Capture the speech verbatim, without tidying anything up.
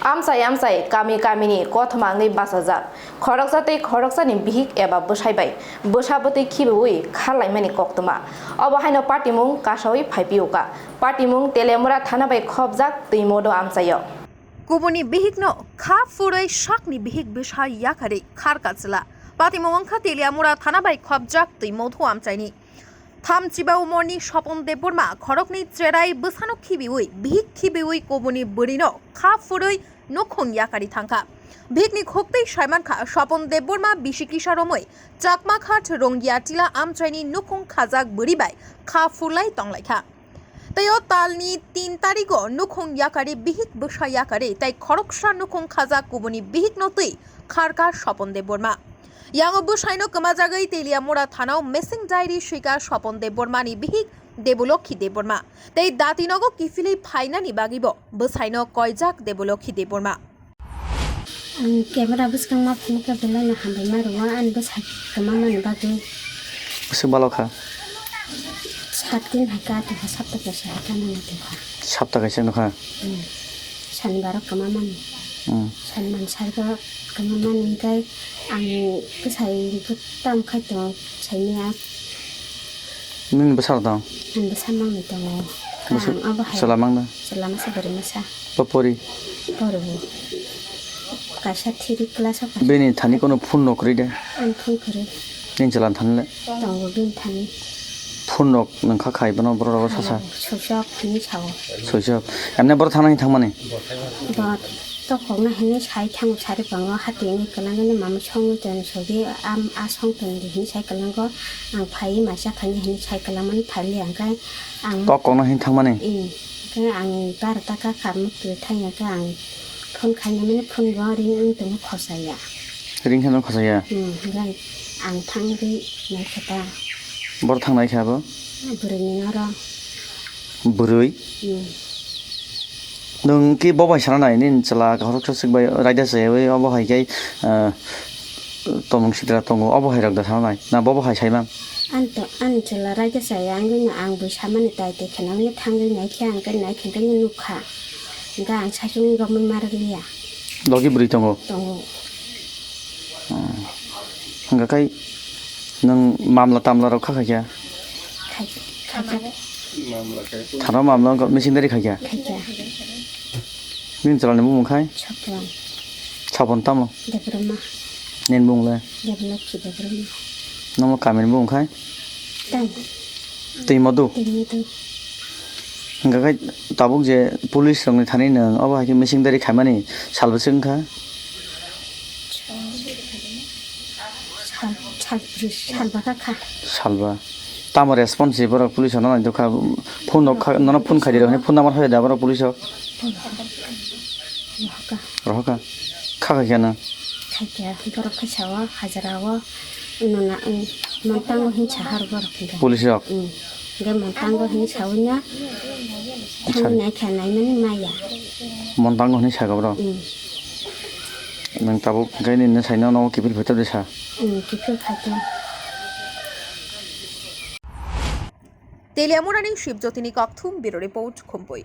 Amchai amchai kami kamini kothoma wngwi bachajak khoroksa tei khoroksani bihik eba bwsai bai bwsa bwtwi khibiui kharlaimani koktwma. Obo haino patimung kasaui phaipiuka. Patimung Teliamura thana bai khopjak Twimodo amchaio. Kubuni bihikno kha phurwi sakni bihik bwsa yakarwi kharka chwla. Patimung wngkha Teliamura thana bai khopjak Twimodo amchaini. Thamchiba umorni Sopon Debbarma khoroknwi cherai bwsano khibiui, bihik khibiui kubuni bwrwino kha phurwi nukhung yakarwi thangkha. Bihikni khuktwi saimankha, Sopon Debbarma bisi kisa romwi Chakmakhat Rongiatila amchaini nukhung khajak bwrwi bai kha phurlai tonglaikha. Tei o talni tin tarigo nukhung yakarwi bihik bwsa yakarwi tei khoroksa nukhung khajak kubuni bihikno twi kharka Sopon Debbarma. Yango bwsaino kwmajagwi Teliamura thanao missing diary swika Sopon Debbarmani bihik Debolokhi Debbarma tei datinogo kiphilwi phainani bagwibo bwsaino koijak Debolokhi Debbarma. Ang camera bwskang ma phunukhe belai no hambai ma rwo ani bwsa kwmamani bagwi. Bwswk balo kha? Sat din hai ka tongkha, sapta kaisa hai ka nang tongkha. Sapta kaisa nokha? Hmm. Sanibar o kwmamani. Hmm. Sanibar saribar o kwmamani hwnkhe ang bwsai bwtam khai tongo saimanya. Nini bwsarok tong? Ang bwsa mangni tongo. Bwsa Ang obo hai. Chwla mangna? Chwla masa bwrwi masa. Bo pori? Poro bo. Kaisa three class o kaisa. Bini thani kono phone no kwrwi de? Ang phone kwrwi. Nini chwla thani le? Tongo bini thani. Phone rok nang kha khai bono borok rok sasa? Switch off hinwi sao. Switch off. Emne borok thana hinwi thangmani? Bo Tokokno hinwi sai thango sari pango hatini kwlangani mama songwi toni sogi am a song toni di hinwi sai kwlango ang phai maisa khaini hinwi sai kwlangmani phaili ang khe ang Tokokno hinwi thangmani? Ih, khe ang barota kha kha mukti thangya khe ang phone khainimani phone bo ring wng tongwi khosaya. Ring khe no khosaya? Hmm, hwnkhe ang thangwi naikhe ta. Bor thangnai khe abo? Bwrwini noro. Bwrwi? Hmm. Nwng ki bo bai sana nai, nini chwla khoroksa swk bai raida chaywi, obo hai khe, ah, tomung sitra tongo, obo hai rok da sana nai, na bo bo hai sai man? Ani to, ani chwla raida chaya, ang no ang bui samani tai tei kheno wngwi thangwi nai khe, ang khe nai khe nukha, hwnkhe ang saichung romwi ma rwliya. Logi bwrwi tongo? Tongo. Hmm. Hwnkha khai nwng mamla tamla rok kha khaikha? Khai-, khaikha. Thana mamla wngkha, mising dari khaikha? Khaikha. Nini chwla ni bumung khai? Sopon. Sopon tamo? Debbarma. Nini bumung le? Debolokhi Debbarma. Nomo kami ni bumung khai? Tam. Twi modu? Twi modu. Hwnkha khe tabuk je police rokni thani nwng obo hai khe mising dari khaimani sal bwswk wngkha? Sal, sal bwswk, sal bwkha kha. Sal ba. Tamo response se borok police rokno nai dokha? Phone rok kha, nono phone khai di rok, phone number hoya da borok police rok? Rohorkha. Rohorkha. Kha khai khe no? Khai khe borok khe sao hajra o. Nuna, mm, montango hin sahar borok hingka. Police rok? Mm. Hingke montango hin sawi na. Acha. Thangwi nai kha nai mani maya. Montango hin saga borok? Mm. Nang tabuk hingke nini sai no no kipil phaito de sa? Mm, kipil phaito. Teliamurani Shibjyotini Kokthum, Bureau Report, Khumpui.